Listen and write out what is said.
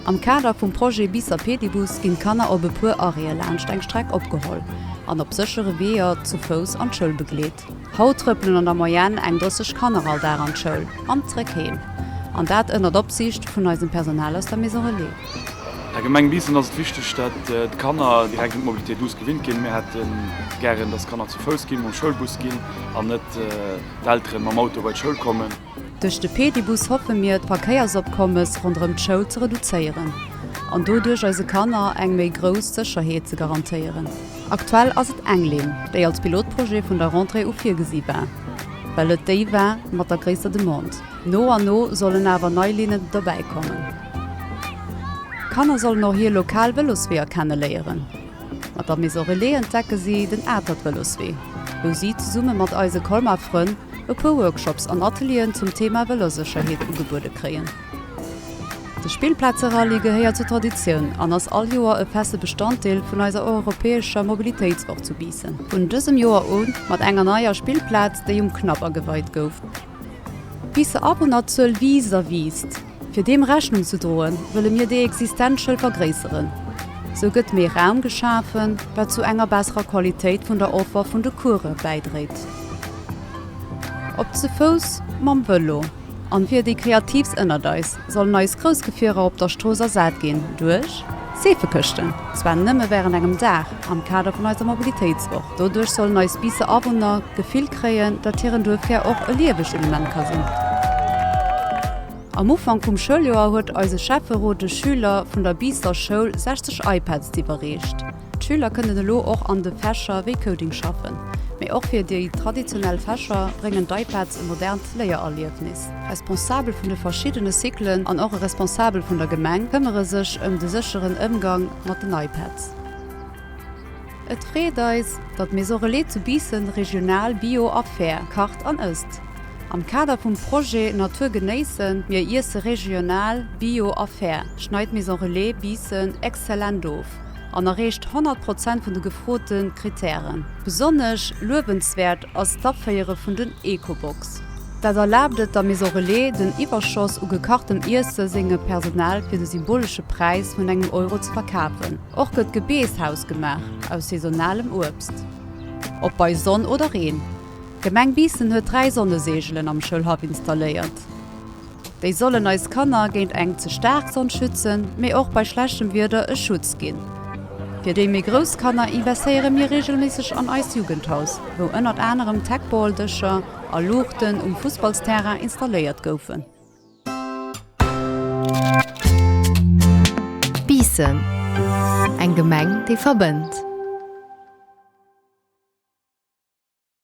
Am Kader vum Projet Biisser Pedibus ginn d'Kanner op e puer Arrêtë laanscht eng Streck opgeholl an op séchere Weeër zu Fouss an d'Schoul begleet. Haut trëppelen an der Moyenne eng 30 Kanner all Dag an d'Schoul an zréck heem, an dat ënnert Opsiicht vun eisem Personal aus der Maison Relais. Der Gemeng Biissen ass et wichteg, datt d'Kanner direkt un d'Mobilité douce gewinnt ginn. Mir hätte gären, datt d'Kanner zu Fouss ginn, mam Schoulbus ginn an net d'Eltere mam Auto bei d'Schoul kommen. Duerch de Pedibus hoffe mir, d'Verkéiersopkommes ronderëm d'Schoul ze reduzéieren an doduerch eise Kanner eng méi grouss Sécherheet ze garantéieren. Aktuell ass et eng Linn, déi als Pilotprojet vun der Rentrée u virgesi war, well et déi war mat der gréisster Demande. No an no sollen awer nei Linnen dobäi kommen. D'Kanner sollen och hir lokal Vëlosweeër kenneléieren. Mat der Maison Relais entdecke si den Atert Vëloswee, wou si zesumme mat eise Colmar Frënn e puer Workshops an Atelieren zum Thema Vëlossécherheet ugebuede kréien. De Spillplazerallye gehéiert zur Traditioun an ass all Joer e feste Bestanddeel vun eiser europäescher Mobilitéitswoch zu Biissen. Vun dësem Joer u mat enger neier Spillplaz, déi um Knapp ageweit gouf. D'Biisser Awunnerzuel wiisst a wiisst. Fir deem Rechnung ze droen, wëlle mir déi existent Schoul vergréisseren. Sou gëtt méi Raum geschafen, wat zu enger besserer Qualitéit vun der Offer vun de Course bäidréit. Ob ze Fouss, mam Vëlo an fir déi Kreatiivst ënnert eis, sollen eis grouss Gefierer op der Strooss ersat ginn duerch Seefekëschten. Zwar nëmme wärend engem Dag am Kader vun eiser Mobilitéitswoch. Doduerch sollen eis Biisser Awunner d'Gefill kréien, datt hiren Duerfkär och e liewegt Element ka sinn. Am Ufank vum Schouljoer huet eise Schäfferot de Schüler vun der Biisser Schoul 60 iPads iwwerreecht. D'Schüler kënnen elo och an de Fächer wéi Coding schaffen. Mee och fir déi traditionell Fächer bréngen d'iPads e modernt Léiererliefnis. Responsabel vun de verschiddene Cyclen an och e Responsabel vun der Gemeng këmmere sech ëm de sécheren Ëmgang mat den iPads. Et freet eis, datt Maison Relais zu Biissen regional, bio a fair kacht an ësst. Am Kader vum Projet Natur genéissen, mir iesse regional, bio a fair schneit Maison Relais Biissen exzellent of an erreecht 100 Prozent vun de gefrote Kritären. Besonnesch luewenswäert ass d'Aféiere vun den Ecobox. Dat erlaabt et der Maison Relais, den Iwwerschoss u gekachtem Iesse senge Personal fir de symbolesche Präis vun engem Euro ze verkafen. Och gëtt Gebeess hausgemaach aus saisonalem Uebst. Ob bei Sonn oder Reen, d'Gemeng Biissen huet 3 Sonneseegelen am Schoulhaff installéiert. Déi sollen eis Kanner géint eng ze staark Sonn schützen, mee och bei schlechtem Wieder e Schutz ginn. Fir déi méi grouss Kanner investéiere mir reegelméisseg an eist Jugendhaus, wou ënnert anerem Teqball-Dëscher a Luuchten um Fussballsterrain installéiert goufen. Biissen, eng Gemeng, déi verbënnt.